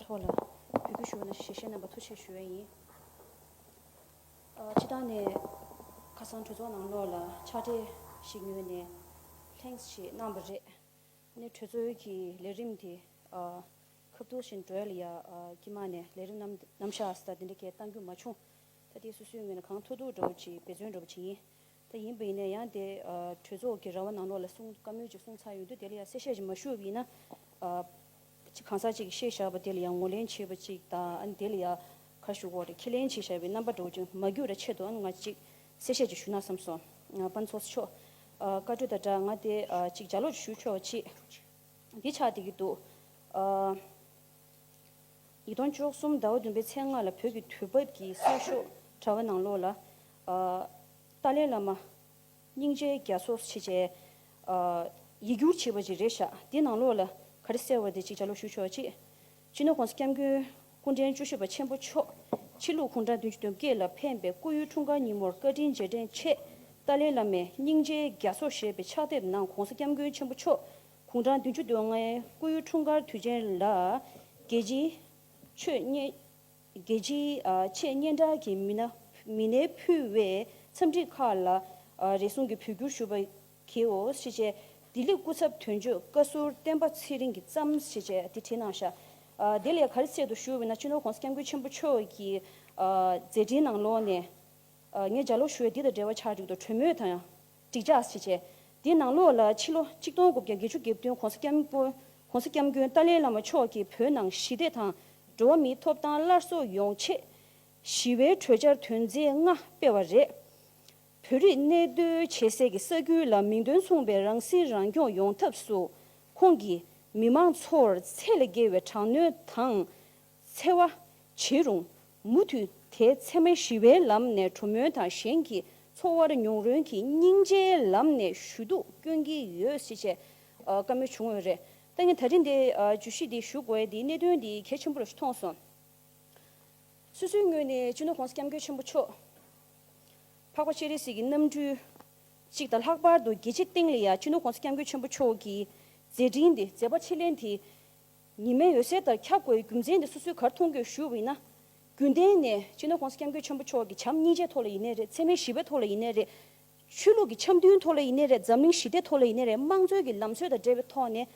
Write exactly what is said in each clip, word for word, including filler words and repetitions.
ཐོག་ལ་འབོད་སྐུལ་ཞུ་བ་ནང་བཞིན་ཞལ་བཞེས་གནང་བར་ཐུགས་རྗེ་ཆེ་ཞུ་བ་ཡིན། ཨ། སྤྱིར་བཏང་ནས་ཁ་སང་གྲོས་ཚོགས་ནང་ལོགས་ལ་ཕྱག་བྲིས་ཤིག་ངོས་ནས་ལྷན་ཞིག་གནང་བ་རེད། ནས་གྲོས་ཚོགས་ཀྱི་ལས་རིམ་དེ། ཨ། ཁ་ཐུག་བཞིན་འགྲོ་ཡ་ལ་ཡ། ཨ། དཀྱིལ་མ་ནས་ལས་རིམ་རྣམ་རྣམ་གཞག་ཟེར་དེ་འདྲ་གས་གཏང་རྒྱུ་མ་བྱུང་། ད་ལྟའི་སོ་སོའི་ངོས་ནས་གང་ཐུབ་ཐུབ་འདྲ་བོ་ཅིག་འབད་བརྩོན་འདྲ་བོ་ཅིག་ཡིན། ད་ཡིན་པ་ཡིན་ན་ཡང་དེ། ཨ། གྲོས་ཚོགས་ཀྱི་ར་བ་ནང་ལོགས་ལ་གསུང་བཀའ་མོལ་ཅིག་གསུང་ཚར་ཡོང་དུས་དེ་ལ་ཡང་གསལ་བཤད་ཅིག་མ་ཞུས་པ་ཡིན་ན། ཨ། ཅིག་གང་ཟག་ཅིག་གིས་བཤད་བཞག་པ་དེ་ལ་ཡང་ངོས་ལེན་བྱེད་པ་ཅིག་དང་། ཨ་ནི་དེ་ལ་ཡང་ག་ཞུ་དགོས་རེད། ཁས་ལེན་བྱེད་བཞག་པའི་རྣམ་པ་འདྲ་བོ་ཅིག་མ་འགྱུར་བའི་ཆེད་དུ། ཨ་ནི་ང་ཅིག་གསལ་བཤད་ཅིག་ཞུ་ན་བསམ་སོང་། ཨ། དཔལ་མགོན་ཚོགས་གཙོ་མཆོག་ཨ། བཀའ་འཁྲོལ་དང་སྦྲགས་ང་དེ། ཨ། ཅིག་ལྗགས་ཀློག་ཅིག་ཞུ་ཆོག་པ་ཅིག་འདི་ཆགས་བསྡད་ཀྱི་འདུག་ཨ། ཉིས་སྟོང་བཅུ་གསུམ་ཟླ་བ་བདུན་པའི་ཚེས་ལྔ་ལ་བོད་ཀྱི་དུས་བབ་ཀྱི་གསར་ཤོག་དྲ་བ་ནང་ལོགས་ལ། ཨ། ཏཱ་ལའི་བླ་མ་སྙིང་རྗེའི་རྒྱ་མཚོ་ཞེས་བྱས། ཨ། ཡིག་སྒྱུར་བྱས་པ་ཅིག་རེད་ཤག་འདི་ནང་ལོགས་ལ་ག་རེ་གསལ་བ་དེ་ཅིག་ལྗགས་ཀློག་ཞུ་ཆོག་ཅིག་སྤྱི་ནོར་༸གོང་ས་༸སྐྱབས་མགོན་སྐུ་ཕྲེང་བཅུ་བཞི་པ་ཆེན་པོ་མཆོག་ཕྱི་ལུགས་གུང་ཁྲན་བདུན་ཅུ་དོན་བརྒྱད་ལ་ཕེབས་པའི་སྐུ་ཡོན་འཁྲུངས་སྐར་ཉིན་མོར་བཀའ་དྲིན་རྗེས་དྲན་ཆེད། ཏཱ་ལའི་བླ་མའི་སྙིང་རྗེའི་རྒྱ་མཚོ་ཞེས་པའི་ཕྱག་དེབ་ནང་༸གོང་ས་༸སྐྱབས་མགོན་ཆེན་པོ་མཆོག་གུང་ཁྲན་བདུན་ཅུ་དོན་ལྔའི་སྐུ་ཡོན་འཁྲུངས་སྐར་དུས་ཆེན་ལ། རྒྱལ་སྤྱིའི་ཆོས་སྙན། རྒྱལ་སྤྱིའི། ཨ། ཆེས་སྙན་གྲགས་ཀྱི་མི་སྣ། མི་སྣས་ཕུལ་བའི་འཚམས་འདྲི་ཁག་ལ། ཨ། རེ་ཟུང་གིས་འབོད་སྐུལ་ཞུ་བ་གལ་ཡོད་ཞེས་བྱས། ལྡི་ལི་སྐུ་ཚབ་དོན་གཅོད་བཀའ་ཟུར་བསྟན་པ་ཚེ་རིང་གིས་བརྩམས་ཞེས་བྱས་འདི་བྲིས་གནང་ཤག་ཨ། དེ་ལས་ག་རེ་གསལ་འདུག་ཞུས་པ་ཡིན་ན། སྤྱི་ནོར་༸གོང་ས་༸སྐྱབས་མགོན་ཆེན་པོ་མཆོག་གི། ཨ། མཛད་འཕྲིན་ནང་ལོགས་ནས། ཨ། ངས་ལྗགས་ཀློག་ཞུ་ཡ་འདི་དང་འབྲེལ་བ་ཆགས་འགྲིག་འདུག་གྲོས་མོལ་དང་ཡང་འགྲིག་ཆགས་ཞེས་བྱས། འདི་ནང་ལོགས་ལ་ཕྱི་ལོ་ཆིག་སྟོང་དགུ་བརྒྱ་བརྒྱད་ཅུ་གྱ་བདུན་༸གོང་ས་༸སྐྱབས་མགོན། ༸གོང་ས་༸སྐྱབས་མགོན་ཏཱ་ལའི་བླ་མ་མཆོག་གིས་བོད་ནང་ཞི་བདེ་དང་འགྲོ་བ་མིའི་ཐོབ་ཐང་སླར་གསོ་ཡོང་ཆེད་ཞི་བའི་གྲོས་འཆར་དོན་ཚན་ལྔ་སྤེལ་བ་རེད། བོད་རིགས་གནས་སྡོད་བྱེད་སའི་ས་ཁུལ་ལ་མིང་དོན་མཚུངས་པའི་རང་སྲིད་རང་སྐྱོང་ཡོང་ཐབས་སུ། ཁོང་གིས་མི་མང་ཚོར་ཚད་ལས་བརྒལ་བའི་དྲག་གནོན་དང་། འཚེ་བ་བྱེད་རུང་། མུ་མཐུད་དེ་འཚེ་མེད་ཞི་བའི་ལམ་ནས་གྲོས་མོལ་དང་། གཞན་གྱི་འཚོ་བར་མྱོང་རོལ་གྱིས་སྙིང་རྗེའི་ལམ་ནས་ཞུ་གཏུག་སྐྱོན་གྱི་ཡོད་ཟེར་བྱས། ཨ། བཀའ་མོལ་བྱུང་ཡོད་རེད། ད་ངས་ད་རིང་འདི། ཨ། བརྗོད་གཞི་འདི་ཞུ་དགོས་ཡ་འདིའི་གནད་དོན་འདི་གལ་ཆེན་པོ་རེད་ཞུ་མཐོང་སོང་། སོ་སོའི་ངོས་ནས་སྤྱི་ནོར་༸གོང་ས་༸སྐྱབས་མགོན་ཆེན་པོ་མཆོག་འཕགས་པ་སྤྱན་རས་གཟིགས་ཀྱི་རྣམ་སྤྲུལ་གཅིག་དང་། ལྷག་པར་དུ་རྒྱལ་སྤྱིའི་སྟེང་ལ་ཡང་སྤྱི་ནོར་༸གོང་ས་༸སྐྱབས་མགོན་ཆེན་པོ་མཆོག་གི་མཛད་འཕྲིན་དེ། མཛད་པ་ཆེ་ལན་དེ་ཉི་མའི་འོད་ཟེར་ལྟར་ཁྱབ་དགོས་པའི་རྒྱུ་མཚན་དེ་སོ་སོས་ག་རེ་མཐོང་གི་ཡོད་ཞུ་བ་ཡིན་ན། རྒྱུན་གཏན་ནས་སྤྱི་ནོར་༸གོང་ས་༸སྐྱབས་མགོན་ཆེན་པོ་མཆོག་གི་བྱམས་སྙིང་རྗེའི་ཐོག་ལ་ཡིན་ནའི་རེད། འཚེ་མེད་ཞི་བའི་ཐོག་ལ་ཡིན་ནའི་རེད། ཆོས་ལུགས་ཀྱི་འཆམ་མཐུན་ཐོག་ལ་ཡིན་ནའི་རེད། འཛམ་གླིང་ཞི་བདེའི་ཐོག་ལ་ཡིན་ནའི་རེད། དམངས་གཙོའི་གི་ལམ་སྲོལ་དང་འབྲེལ་བའི་ཐོག་ནས།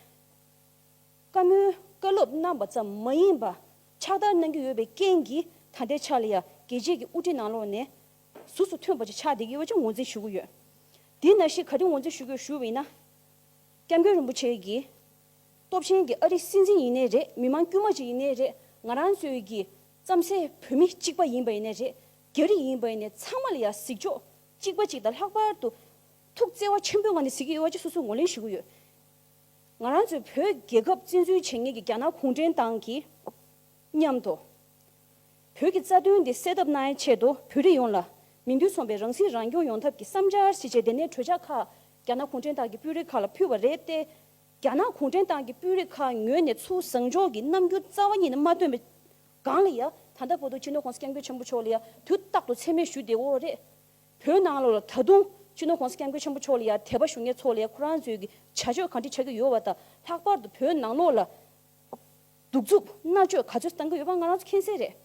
བཀའ་མོལ་བཀའ་སློབ་གནང་བ་ཙམ་མ་ཡིན་པ། ཕྱག་བསྟར་གནང་གི་ཡོད་པའི་རྐྱེན་གྱིས། ད་ལྟའི་ཆ་ལ་ཡང་རྒྱལ་སྤྱིའི་གི་དབུ་ཁྲིད་ནང་ལོགས་ནས་གཟུགས་སུ་ཐོན་པ་ཅིག་ཆགས་བསྡད་ཀྱི་ཡོད་པ་ཅིག་ངོས་འཛིན་ཞུ་གི་ཡོད། དེ་ནང་བཞིན་ག་རེ་ངོས་འཛིན་ཞུ་གི་ཡོད་ཞུ་བ་ཡིན་ན། སྐྱབས་མགོན་རིན་པོ་ཆེ་གིས་སྟོབས་ཆེན་གྱི་ཨ་རིའི་སྲིད་འཛིན་ཡིན་ནའི་རེད། མི་མང་དཀྱུས་མ་ཅིག་ཡིན་ནའི་རེད། ང་རང་ཚོའི་གི་རྩམ་ཟན་བོད་མི་གཅིག་པ་ཡིན་པ་ཡིན་ནའི་རེད། རྒྱ་རིགས་ཡིན་པ་ཡིན་ནའི། ཚང་མ་ལ་ཡང་གཟིགས་ཕྱོགས་གཅིག་པ་ཅིག་དང་། ལྷག་པར་དུ་ཐུགས་བརྩེ་བ་ཆེན་པོའི་ངང་ནས་གཟིགས་ཀྱི་ཡོད་པ་ཅིག་སོ་སོས་ངོས་ལེན་ཞུ་གི་ཡོད། ང་རང་ཚོའི་བོད་རྒྱལ་ཁབ་བཙན་འཛུལ་བྱེད་མཁན་གྱི་རྒྱ་ནག་གུང་ཁྲན་ཏང་གི་མཉམ་དུ། བོད་ཀྱི་རྩ་དོན་འདི་སེལ་ཐབས་གནང་ཡའི་ཆེད་དུ། བོད་རིགས་ཡོངས་ལ་མིང་དོན་མཚུངས་པའི་རང་སྲིད་རང་སྐྱོང་ཡོང་ཐབས་ཀྱི་བསམ་འཆར་ཞེས་བྱས། དེ་ནས་གྲོས་འཆར་ཁག་རྒྱ་ནག་གུང་ཁྲན་ཏང་གི་དཔོན་རིགས་ཁག་ལ་ཕུལ་བ་རེད་དེ། རྒྱ་ནག་གུང་ཁྲན་ཏང་གི་དཔོན་རིགས་ཁག་ངོས་ནས་ཚུར་བཟང་ཕྱོགས་ཀྱི་རྣམ་འགྱུར་རྩ་བ་ཉིད་ནས་མ་སྟོན་པའི་སྒང་ལ་ཡ། ད་ལྟ་བར་དུ་སྤྱི་ནོར་༸གོང་ས་༸སྐྱབས་མགོན་ཆེན་པོ་མཆོག་ལ་ཡ་དུས་རྟག་ཏུ་མཚན་སྨད་ཞུས་བསྡད་ཡོད་རེད། བོད་ནང་ལོགས་ལ་ད་དུང་སྤྱི་ནོར་༸གོང་ས་༸སྐྱབས་མགོན་ཆེན་པོ་མཆོག་ལ་ཡ་དད་པ་ཞུ་མཁན་ཚོ་ལ་ཡ། ཁོ་རང་ཚོའི་གི་བྱ་སྤྱོད་ག་འདྲ་བྱ་གི་ཡོད་པ་དང་། ལྷག་པར་དུ་བོད་ནང་ལོགས་ལ་གདུག་རྩུབ་མནར་གཅོད་ག་ཚོད་བཏང་གི་ཡོད་པ་ང་རང་ཚོ་མཁྱེན་གསལ་རེད།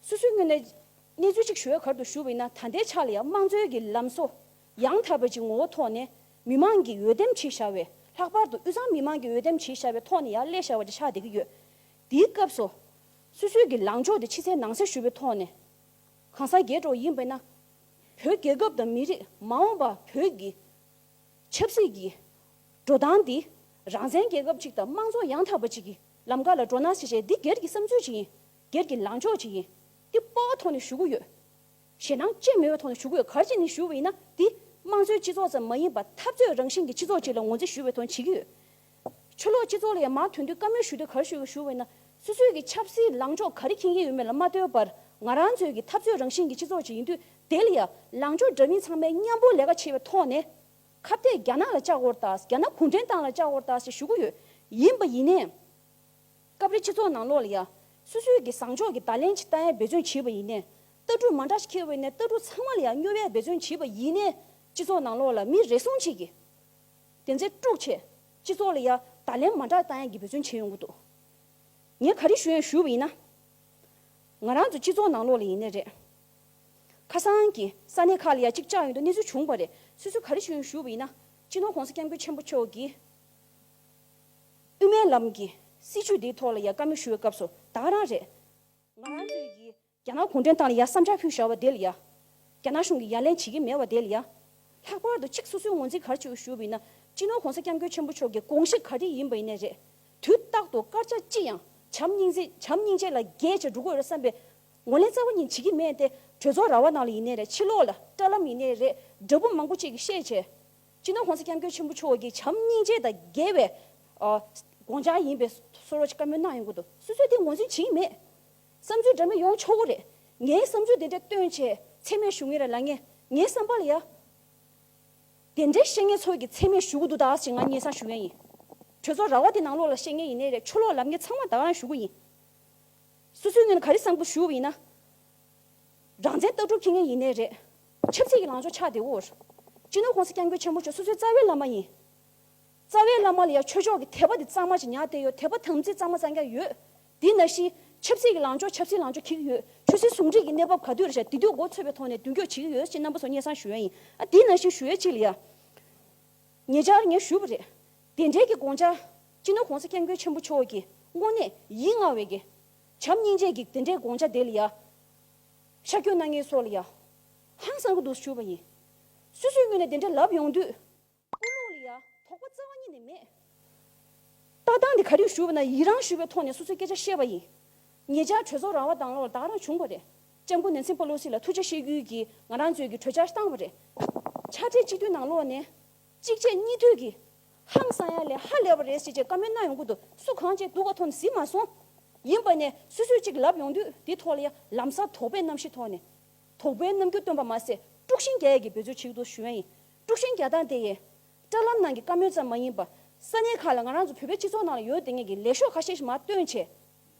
སོ་སོའི་ངོས་ནས་གནས་ཚུལ་གཅིག་ཞུ་ཡ་ག་རེ་འདུག་ཞུ་བ་ཡིན་ན། ད་ལྟའི་ཆ་ལ་ཡ་དམངས་གཙོའི་གི་ལམ་སྲོལ་ཡང་དག་པའི་ཅིག་ངོ་བོ་ཐོག་ནས་མི་མང་གིས་འོས་འདེམས་བྱས་བཞག་པའི། ལྷག་པར་དུ་དབུས་གཙང་མི་མང་གིས་འོས་འདེམས་བྱས་བཞག་པའི་ཐོག་ནས་ཡར་སླེབས་བཞག་པ་ཅིག་ཆགས་བསྡད་ཀྱི་ཡོད། དེའི་སྐབས་སུ་སོ་སོའི་གི་ལངས་ཕྱོགས་དེ་ཕྱི་གསལ་ནང་གསལ་ཞུ་བའི་ཐོག་ནས། གང་ཟག་སྒེར་འདྲ་བོ་ཡིན་པ་ཡིན་ན། བོད་རྒྱལ་ཁབ་དང་མི་རིགས། མ་འོངས་པ་བོད་ཀྱི་ཆབ་སྲིད་ཀྱི་འགྲོ་སྟངས་འདི་རང་བཙན་རྒྱལ་ཁབ་ཅིག་དང་དམངས་གཙོ་ཡང་དག་པ་ཅིག་གི་ལམ་ཁ་ལ་འགྲོ་ན་ཞེས་བྱས། འདི་སྒེར་གྱི་བསམ་ཚུལ་ཅིག་ཡིན། སྒེར་གྱི་ལངས་ཕྱོགས་ཅིག་ཡིན། འདི་སྤོབས་པ་ཐོག་ནས་ཞུ་གི་ཡོད། ཞེད་སྣང་ཅི་མེད་པའི་ཐོག་ནས་ཞུ་གི་ཡོད། ག་རེ་བྱས་ནས་ཞུ་བ་ཡིན་ན། འདི་དམངས་གཙོའི་སྤྱི་ཚོགས་ཙམ་མ་ཡིན་པར་འཐབ་རྩོད་རང་བཞིན་གྱི་སྤྱི་ཚོགས་ཅིག་ལ་ངོས་འཛིན་ཞུ་བའི་ཐོག་ནས་བྱེད་ཀྱི་ཡོད། ཕྱི་ལོགས་སྤྱི་ཚོགས་ལ་ཡང་མར་ཐོན་དུས་བཀའ་མོལ་ཞུ་དུས་ག་རེ་ཞུ་གི་ཞུ་བ་ཡིན་ན། སོ་སོའི་གི་ཆབ་སྲིད་ལངས་ཕྱོགས་ག་རེ་འཁྱེར་གྱི་ཡོད་མེད་ལ་མ་ལྟོས་པར། ང་རང་ཚོའི་གི་འཐབ་རྩོད་རང་བཞིན་གྱི་སྤྱི་ཚོགས་ཅིག་ཡིན་དུས། དེ་ལ་ཡང་ལངས་ཕྱོགས་འདྲ་མིན་ཚང་མས་མཉམ་པོ་ལས་ཀ་བྱེད་པའི་ཐོག་ནས། ཁ་གཏད་རྒྱ་ནག་ལ་བཅག་དགོས་རེད་ད། རྒྱ་ནག་གུང་ཁྲན་ཏང་ལ་བཅག་དགོས་རེད་ད་ཞེས་ཞུ་གི་ཡོད། ཡིན་པ་ཡིན་ནའི། སྐབས་རེ་སྤྱི་ཚོགས་ནང་ལོགས་ལ་ཡ། སོ་སོའི་གི་བཟང་ཕྱོགས་ཀྱི་བརྡ་ལན་ཅིག་བཏང་ཡའི་འབད་བརྩོན་བྱས་པ་ཡིན་ནའི། ལྟ་གྲུབ་མ་འདྲ་ཞིག་འཁྱེར་བ་ཡིན་ནའི། ལྟ་གྲུབ་ཚང་མ་ལ་ཡ་སྨྱོ་བའི་འབད་བརྩོན་བྱས་པ་ཡིན་ནའི། སྤྱི་ཚོགས་ནང་ལོགས་ལ་མི་རེ་ཟུང་ཅིག་གིས་སྡིགས་མཛུབ་དཀྲུགས་བྱས། སྤྱི་ཚོགས་ལ་ཡ་བརྡ་ལན་མ་འདྲ་བཏང་ཡ་གི་འབད་བརྩོན་བྱས་ཡོང་གི་འདུག་ངས་ག་རེ་ཞུ་ཡང་ཞུས་པ་ཡིན་ན། ང་རང་ཚོ་སྤྱི་ཚོགས་ནང་ལོགས་ལ་ཡིན་ནའི་རེད། ཁ་སང་གི་ས་གནས་ཁག་ལ་ཡ་གཅིག་བཅག་ཡོང་དུས་གནས་ཚུལ་བྱུང་བ་རེད། སོ་སོས་ག་རེ་ཞུ་ཡང་ཞུས་པ་ཡིན་ན། སྤྱི་ནོར་༸གོང་ས་༸སྐྱབས་མགོན་ཆེན་པོ་མཆོག་གིས་དབུ་མའི་ལམ་གྱི་སྲིད་བྱུས་འདིའི་ཐོག་ལ་ཡ་བཀའ་མོལ་ཞུ་བའི་སྐབས་སུ་ད་ག་རང་རེད། ང་རང་ཚོའི་གི་རྒྱ་ནག་གུང་ཁྲན་ཏང་ལ་ཡ་བསམ་འཆར་ཕུལ་བཞག་པ་དེ་ལ་ཡ། རྒྱ་ནག་གཞུང་གིས་ཡ་ལན་བྱེད་ཀྱི་མེད་པ་དེ་ལ་ཡ། ལྷག་པར་དུ་གཅིག་སོ་སོའི་ངོས་འཛིན་ག་རེ་བྱེད་དགོས་ཞུས་པ་ཡིན་ན། སྤྱི་ནོར་༸གོང་ས་༸སྐྱབས་མགོན་ཆེན་པོ་མཆོག་གི་དགོངས་གཞི་ག་རེ་ཡིན་པ་ཡིན་ནའི་རེད། དུས་རྟག་ཏུ་སྐར་ཆ་གཅིག་ཡང་བྱམས་སྙིང་རྗེ་བྱམས་སྙིང་རྗེ་ལ་རྒྱལ་བྱས་འགྲོ་དགོས་རེད་བསམ་པའི་ངོས་ལེན་རྩ་བ་ཉིད་བྱེད་ཀྱི་མེད་དེ། གྲོས་ཚོགས་ར་བ་ནང་ལ་ཡིན་ནའི་རེད། ཕྱི་ལོགས་ལ་དྲ་ལམ་ཡིན་ནའི་རེད། དྲ་འབུ་མང་པོ་ཅིག་གིས་བཤད་བྱས། སྤྱི་ནོར་༸གོང་ས་༸སྐྱབས་མགོན་ཆེན་པོ་མཆོག་གི་བྱམས་སྙིང་རྗེ་དང་འགལ་བའི་ཨ་དགོངས་འཆར་ཡིན་པའི་བཟོ་འདྲ་ཅིག་བཀའ་མོལ་གནང་ཡོང་གི་འདུག་སོ་སོས་དེ་ངོས་འཛིན་བྱེད་ཀྱི་མེད། བསམ་ཚུལ་འདྲ་མིན་ཡོང་ཆོག་གི་རེད། ངའི་བསམ་ཚུལ་དེ་འདྲ་བཏོན་བྱས་མཚན་སྨད་ཞུ་མཁན་རེད་ལབ་མཁན། ངའི་བསམ་པ་ལ་ཡ། དེ་འདྲའི་བཤད་མཁན་ཚོ་གི་མཚན་སྨད་ཞུ་གི་འདུག་ད་ཞེས་ང་སྙན་སེང་ཞུ་མཁན་ཡིན། གྲོས་ཚོགས་ར་བ་དེ་ནང་ལོགས་ལ་བཤད་མཁན་ཡིན་ནའི་རེད། ཕྱི་ལོགས་ལབ་མཁན་ཚང་མ་ད་ག་རང་ཞུ་གི་ཡིན། སོ་སོའི་ངོས་ནས་ག་རེ་བསམ་གི་ཞུ་བ་ཡིན་ན། རང་བཙན་ལྟ་གྲུབ་འཁྱེར་མཁན་ཡིན་ནའི་རེད། ཆབ་སྲིད་ཀྱི་ལངས་ཕྱོགས་ཆགས་བསྡད་ཡོད། སྤྱི་ནོར་༸གོང་ས་༸སྐྱབས་མགོན་ཆེན་པོ་མཆོག་སོ་སོའི་རྩ་བའི་བླ་མ་ཡིན། རྩ་བའི་བླ་མ་ལ་ཡང་ཆོས་ཕྱོགས་ཀྱི་དད་པ་དེ་གཙང་མ་ཞིག་ཉར་བསྡད་ཡོད། དད་པ་དམ་ཚིག་གཙང་མ་གཙང་རྐྱང་ཡོད། དེ་ནང་བཞིན་ཆབ་སྲིད་ཀྱི་ལངས་ཕྱོགས་ཆབ་སྲིད་ལངས་ཕྱོགས་འཁྱེར་གྱི་ཡོད། ཆོས་སྲིད་ཟུང་འབྲེལ་གྱི་གནས་བབ་ག་དུས་རེད་ཤག་དེ་དུས་མགོ་ཚོད་པའི་ཐོག་ནས་མདུན་སྐྱོད་བྱེད་ཀྱི་ཡོད་ཅེས་རྣམ་པ་ཚོར་སྙན་སེང་ཞུ་ཡ་ཡིན། ཨ་དེ་ནང་བཞིན་ཞུ་ཡ་གཅིག་ལ་ཡ། ཉེ་ཆར་ངས་ཞུས་པ་རེད། དེ་འབྲེལ་གྱི་དགོངས་འཆར་སྤྱི་ནོར་༸གོང་ས་༸སྐྱབས་མགོན་ཆེན་པོ་མཆོག་གིས་དངོས་གནས་ཡིད་མངའ་བའི་གི་བྱམས་སྙིང་རྗེ་གི་དེ་འདྲའི་དགོངས་འཆར་དེ་ལ་ཡ། ཤར་སྐྱོད་གནང་མཁན་ཚོ་ལ་ཡ། ཧང་སང་གི་འདུག་ཞུས་པ་ཡིན། སོ་སོའི་ངོས་ནས་དེ་འདྲ་ལབ་ཡོང་དུས། སྐུ་ལུགས་ལ་ཡ་དོགས་པ་རྩ་བ་ཉིད་ནས་མེད། ལྟ་སྟངས་འདི་ག་རེ་ཞུས་པ་ན་ཡི་རང་ཞུས་པའི་ཐོག་ནས་སོ་སོའི་སྐད་ཆ་བཤད་པ་ཡིན། ཉེ་ཆར་གྲོས་ཚོགས་ར་བ་དང་ལོག་ལ་ད་ག་རང་བྱུང་བ་རེད། ལྕམ་སྐུ་ནན་སི་པ་ལོ་སི་ལ་ཐུགས་རྗེ་ཆེ་ཞུ་རྒྱུ་གི་ང་རང་ཚོས་ཀྱི་གྲོས་འཆར་བཏང་བ་རེད། ཕྱག་སྦྲེལ་སྤྱི་འཐུས་ནང་ལོགས་ནས་གཅིག་རྗེས་གཉིས་མཐུད་ཀྱི་ཧང་སང་ཡ་ལས་ཧ་ལས་པ་རེད་ཟེར་བྱས་བཀའ་མོལ་གནང་ཡོང་གི་འདུག་སུ་གང་བྱས་སྡུག་ག་ཐོག་ནས་གཟིགས་མ་སོང་། ཡིན་པ་ནས་སོ་སོས་གཅིག་ལབ་ཡོང་དུས་དེ་ཐོག་ལ་ཡ་ལམ་སང་དོགས་པའི་རྣམ་ཤེས་ཐོག་ནས། དོགས་པའི་རྣམ་འགྱུར་སྟོན་པ་མ་ཟད་དཀྲུག་ཤིང་རྒྱག་ཡས་ཀྱི་འབད་རྩོལ་བྱེད་ཀྱི་འདུག་ཞུ་ཡ་ཡིན། དཀྲུག་ཤིང་རྒྱག་སྟངས་དེ་ཡིན། དྲ་ལམ་ནང་གི་བཀའ་མོལ་ཙམ་མ་ཡིན་པ། ས་གནས་ཁག་ལ་ང་རང་ཚོ་བོད་པའི་སྤྱི་ཚོགས་ནང་ལ་ཡོད་བསྡད་མཁན་གྱི་ལས་ཤོག་ཁ་ཤས་ཤིག་མར་བཏོན་བྱས།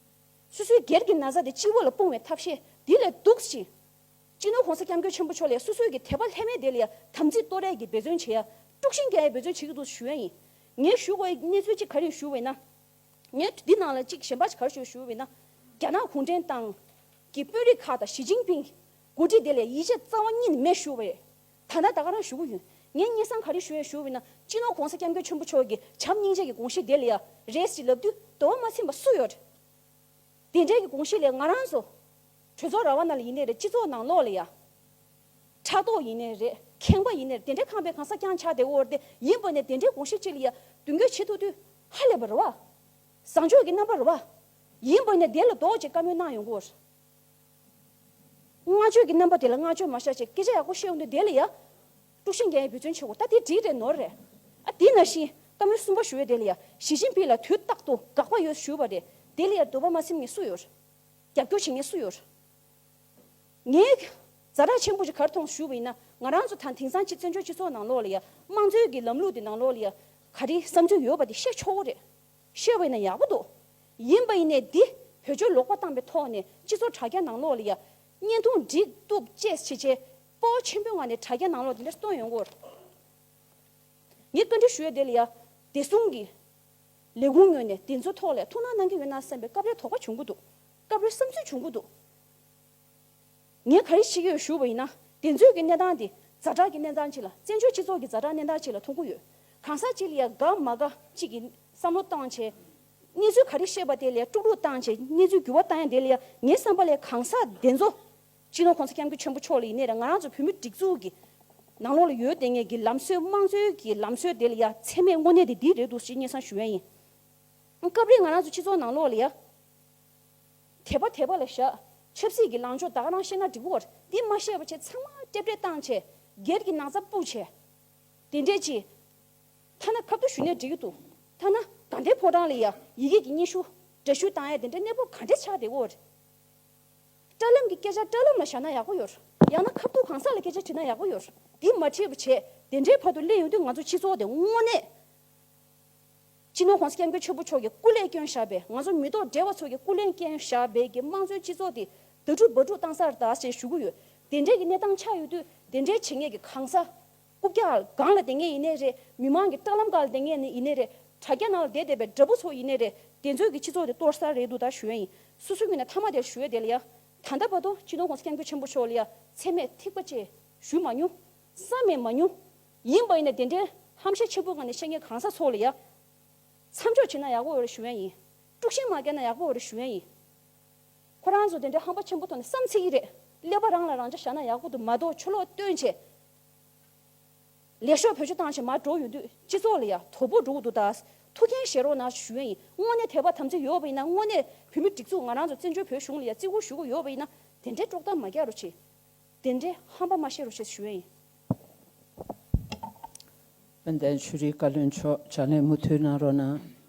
སོ་སོའི་སྒེར་གྱི་ན་ཚ་དེ་སྤྱི་བོ་ལ་སྤུངས་པའི་ཐབས་ཤེས་འདི་ལས་སྡུག་ཅིང་། སྤྱི་ནོར་༸གོང་ས་༸སྐྱབས་མགོན་ཆེན་པོ་མཆོག་ལ་སོ་སོའི་གི་དད་པ་ལྷད་མེད་དེ་ལ་ཡ་དམ་ཚིག་གཏོར་ཡས་ཀྱི་འབད་བརྩོན་བྱེད་ཡ། དཀྲུག་ཤིང་རྒྱག་ཡའི་འབད་བརྩོན་བྱེད་ཀྱི་འདུག་ཞུ་ཡ་ཡིན། ངས་ཞུ་དགོས་ཡའི་གནས་ཚུལ་གཅིག་ག་རེ་ཞུ་བ་ཡིན་ན། ངས་འདི་ནང་ལ་གཅིག་གཞན་པ་ཞིག་ག་རེ་ཞུ་ཞུ་བ་ཡིན་ན། རྒྱ་ནག་གུང་ཁྲན་ཏང་གི་དཔོན་རིགས་ཁག་དང་ཞི་ཅིན་ཕིང་འགོ་ཁྲིད་དེ་ལ་ཡིད་ཆེས་རྩ་བ་ཉིད་ནས་མེད་ཞུ་བ་རེད། ད་ལྟ་ད་ག་རང་ཞུ་གི་ཡོད། ངས་སྙན་སེང་ག་རེ་ཞུ་ཡ་ཞུ་བ་ཡིན་ན། སྤྱི་ནོར་༸གོང་ས་༸སྐྱབས་མགོན་ཆེན་པོ་མཆོག་གི་བྱམས་སྙིང་རྗེ་གི་དགོངས་གཞི་དེ་ལ་ཡ་རེད་ཟེར་ལབ་དུས་དོ་བ་མ་ཚིམ་པ་སུ་ཡོད། དེ་འདྲའི་གི་དགོངས་གཞི་ལས་ང་རང་ཚོ་གྲོས་ཚོགས་ར་བ་ནང་ལ་ཡིན་ནའི་རེད། སྤྱི་ཚོགས་ནང་ལོགས་ལ་ཡ། ཕྲག་དོག་ཡིན་ནའི་རེད། ཁེངས་པ་ཡིན་ནའི་རེད། དེ་འདྲའི་ཁེངས་པའི་གང་ཟག་རྐྱང་ཆགས་བསྡད་ཡོད་རེད་དེ། ཡིན་པ་ནས་དེ་འདྲའི་དགོངས་གཞི་ཅིག་ལ་ཡ་མདུན་སྐྱོད་བྱེད་ཐུབ་དུས་ཧ་ལས་པ་རེད་བ། བཟང་ཕྱོགས་ཀྱི་རྣམ་པ་རེད་བ། ཡིན་པ་ནས་དེ་ལ་ལྡོག་ཅིག་བཀའ་མོལ་གནང་ཡོང་གི་ཡོད་རེད། བསྔགས་བརྗོད་ཀྱི་རྣམ་པ་དེ་ལ་བསྔགས་བརྗོད་མ་བཞག་ཅིག་སྐད་ཆ་ཡག་པོ་བཤད་ཡོང་དུས་དེ་ལ་ཡ། དཀྲུག་ཤིང་རྒྱག་ཡའི་འབད་བརྩོན་བྱེད་དགོས། ད་དེ་འགྲིག་རེད་ནོར་རེད། ཨ་དེ་ནང་བཞིན་བཀའ་མོལ་གསུམ་པ་ཞུ་ཡས་དེ་ལ་ཡ་ཞི་ཅིན་ཕིང་ལ་དུས་རྟག་ཏུ་དགག་པ་ཡོད་ཞུས་པ་རེད། དེ་ལ་ཡ་འདོད་པ་མ་ཚིམ་མཁན་སུ་ཡོད། རྒྱབ་སྐྱོར་བྱེད་མཁན་སུ་ཡོད། ངས་ཛ་དྲག་ཆེན་པོ་ཞིག་ག་རེ་མཐོང་ཞུས་པ་ཡིན་ན། ང་རང་ཚོ་ད་དེང་སང་སྤྱི་བཙན་བྱོལ་སྤྱི་ཚོགས་ནང་ལོགས་ལ་ཡ་དམངས་གཙོའི་གི་ལམ་ལུགས་དེ་ནང་ལོགས་ལ་ཡ་ག་རེ་བསམ་ཚུལ་ཡོད་པ་དེ་བཤད་ཆོག་གི་རེད། བཤད་པ་ཡིན་ན་ཡག་པོ་འདུག་ཡིན་པ་ཡིན་ནའི་འདི་བེད་སྤྱོད་ལོག་པ་བཏང་པའི་ཐོག་ནས་སྤྱི་ཚོགས་དྲ་རྒྱ་ནང་ལོགས་ལ་ཡ་བརྙན་ཐུང་སྒྲིག་གཏུབ་བཅས་བྱས་བྱས་སྤོབས་པ་ཆེན་པོའི་ངང་ནས་དྲ་རྒྱ་ནང་ལོགས་དེ་འདྲ་སྟོན་ཡོང་གི་ཡོད་རེད། ངས་བཀའ་འདྲི་ཞུ་ཡ་དེ་ལ་ཡ། བདེ་སྲུང་གི་ལས་ཁུངས་ངོས་ནས་དེ་ཚོའི་ཐོག་ལ་ཐུགས་སྣང་གནང་གི་ཡོད་ན་བསམ་པའི་སྐབས་རེ་དོགས་པ་བྱུང་གི་འདུག་སྐབས་རེ་བསམ་ཚུལ་བྱུང་གི་འདུག་ངས་ག་རེ་བྱེད་ཀྱི་ཡོད་ཞུ་བ་ཡིན་ན། དེ་ཚོའི་གི་གནས་སྟངས་དེ་ཛ་དྲག་གི་གནས་སྟངས་ཅིག་ལ། བཙན་བྱོལ་སྤྱི་ཚོགས་ཀྱི་ཛ་དྲག་གནས་སྟངས་ཅིག་ལ་མཐོང་གི་ཡོད། གང་ཟག་ཅིག་ལ་ཡ་དགའ་མ་དགའ་ཅིག་གི་བསམ་བློ་བཏང་བྱས། གནས་ཚུལ་ག་རེ་བཤད་པ་དེ་ལ་དཀྲུག་དཀྲུག་བཏང་བྱས། གནས་ཚུལ་འགྱུར་བ་བཏང་ཡ་དེ་ལ་ཡ། ངའི་བསམ་པ་ལ་གང་ཟག་དེ་ཚོ། སྤྱི་ནོར་༸གོང་ས་༸སྐྱབས་མགོན་ཆེན་པོ་མཆོག་ལ་ཡིན་ནའི་རེད། ང་རང་ཚོ་བོད་མི་སྒྲིག་འཛུགས་ཀྱི་ནང་ལོགས་ལ་ཡོད་བསྡད་མཁན་གྱི་ལམ་སྲོལ། དམངས་གཙོའི་གི་ལམ་སྲོལ་དེ་ལ་ཡ་མཚན་སྨད་དངོས་གནས་དེ་འདི་རེད་འདུག་ཅེས་སྙན་སེང་ཞུ་ཡ་ཡིན། སྐབས་རེ་ང་རང་ཚོ་སྤྱི་ཚོགས་ནང་ལོགས་ལ་ཡ། དད་པ་དད་པ་ལ་བཞག་ཆབ་སྲིད་ཀྱི་ལངས་ཕྱོགས་ད་ག་རང་བཤད་ན་འགྲིག་གི་ཡོད་རེད། འདི་མ་བཤད་པ་བྱས་ཚང་མ་ལྟེབ་ལྟེབ་བཏང་བྱས། སྒེར་གྱི་ན་ཚ་སྤུབ་བྱས། དེ་འདྲས་ཅིག་ཐ་ན་ཁ་བསྡུ་ཞུས་ནའི་འགྲིག་གི་འདུག་ཐ་ན་དགའ་ལྡན་ཕོ་བྲང་ལ་ཡ་ཡི་གེ་གི་སྙན་ཞུ་འདྲ་ཞུ་བཏང་ཡ་དེ་འདྲའི་གནས་བབ་ག་འདྲས་ཆགས་བསྡད་ཡོད་རེད། དྲ་ལམ་གྱི་སྐད་ཆ་དྲ་ལམ་ལ་བཞག་ན་ཡག་པོ་ཡོད་རེད། ཡང་ན་ཁ་བསྡུ་གང་ཟག་ལ་སྐད་ཆ་དྲིས་ན་ཡག་པོ་ཡོད་རེད། འདི་མ་དྲིས་པ་བྱས་དེ་འདྲའི་བར་དུ་སླེབས་ཡོང་དུས་ང་ཚོ་སྤྱི་ཚོགས་དེ་དངོས་གནས། སྤྱི་ནོར་༸གོང་ས་༸སྐྱབས་མགོན་ཆེན་པོ་མཆོག་གིས་སྐུ་ལས་བསྐྱོན་བཞག་པའི། ང་ཚོ་མི་ཐོག་བྲེལ་བ་ཚོ་གིས་སྐུ་ལས་བསྐྱོན་བཞག་པའི་གི་དམངས་གཙོའི་སྤྱི་ཚོགས་དེ་ད་དྲུག་བ་དྲུག་བཏང་ས་རེད་ད་ཞེས་ཞུ་གི་ཡོད། དེ་འདྲའི་གི་གནས་སྟངས་ཆགས་ཡོད་དུས་དེ་འདྲའི་བྱེད་མཁན་གྱི་གང་ཟག་རྐུབ་བཀྱག་སྒང་ལ་བསྡད་མཁན་ཡིན་ནའི་རེད། མི་མང་གི་དྲ་ལམ་སྒང་ལ་བསྡད་མཁན་ཡིན་ནའི་རེད། དྲ་རྒྱ་ནང་ལ་བསྡད་བསྡད་པའི་དྲ་འབུ་ཚོ་ཡིན་ནའི་རེད། དེ་ཚོའི་གི་སྤྱི་ཚོགས་དེ་གཏོར་ས་རེད་འདུག་ད་ཞུ་ཡ་ཡིན། སོ་སོའི་ངོས་ནས་མཐའ་མ་དེར་ཞུ་ཡ་དེ་ལ་ཡ། ད་ལྟ་བར་དུ་སྤྱི་ནོར་༸གོང་ས་༸སྐྱབས་མགོན་ཆེན་པོ་མཆོག་ལ་ཡ་མཚན་སྨད་ཐིགས་པ་བཅས་ཞུས་མ་མྱོང་། བསམ་མེད་མ་མྱོང་། ཡིན་པ་ཡིན་ན་དེ་འདྲའི་ཧམ་ཤེད་ཆེན་པོའི་ངང་ནས་བཤད་མཁན་གང་ཟག་ཚོ་ལ་ཡ། མཚམས་འཇོག་བྱེད་ན་ཡག་པོ་ཡོད་རེད་ཞུ་ཡ་ཡིན། དཀྲུག་ཤིང་མ་བརྒྱབ་ན་ཡག་པོ་ཡོད་རེད་ཞུ་ཡ་ཡིན། ཁོ་རང་ཚོ་དེ་འདྲའི་ཧམ་པ་ཆེན་པོ་ཐོག་ནས་བསམ་ཚིག་གི་རེད། ཀླད་པ་རང་ལ་རང་ཆ་བཞག་ན་ཡག་པོ་འདུག་མ་གཏོགས་ཆུ་ལོག་བཏོན་བྱས། ལས་ཤོག་བེད་སྤྱོད་བཏང་བྱས་མར་འགྲོ་ཡོང་དུས་སྤྱི་ཚོགས་ལ་ཡ་དོ་ཕོག་འགྲོ་གི་འདུག་ད། ཐུགས་འགན་བཞེས་རོགས་གནང་ཞུ་ཡ་ཡིན། དངོས་གནས་དད་པ་དམ་ཚིག་ཡོད་པ་ཡིན་ན། དངོས་གནས་བོད་མི་སྒྲིག་འཛུགས་ང་རང་ཚོ་བཙན་བྱོལ་བོད་གཞུང་ལ་ཡ་བརྩི་བཀུར་ཞུ་གི་ཡོད་པ་ཡིན་ན། དེ་འདྲའི་དཀྲོག་གཏམ་མ་རྒྱག་རོགས་བྱེད། དེ་འདྲའི་ཧམ་པ་མ་བཤད་རོགས་བྱེད་ཞུ་ཡ་ཡིན། དཔལ་ལྡན་ཆོས་རིག་བཀའ་བློན་མཆོག་ཕྱག་ལས་མུ་མཐུད་གནང་རོགས་གནང་།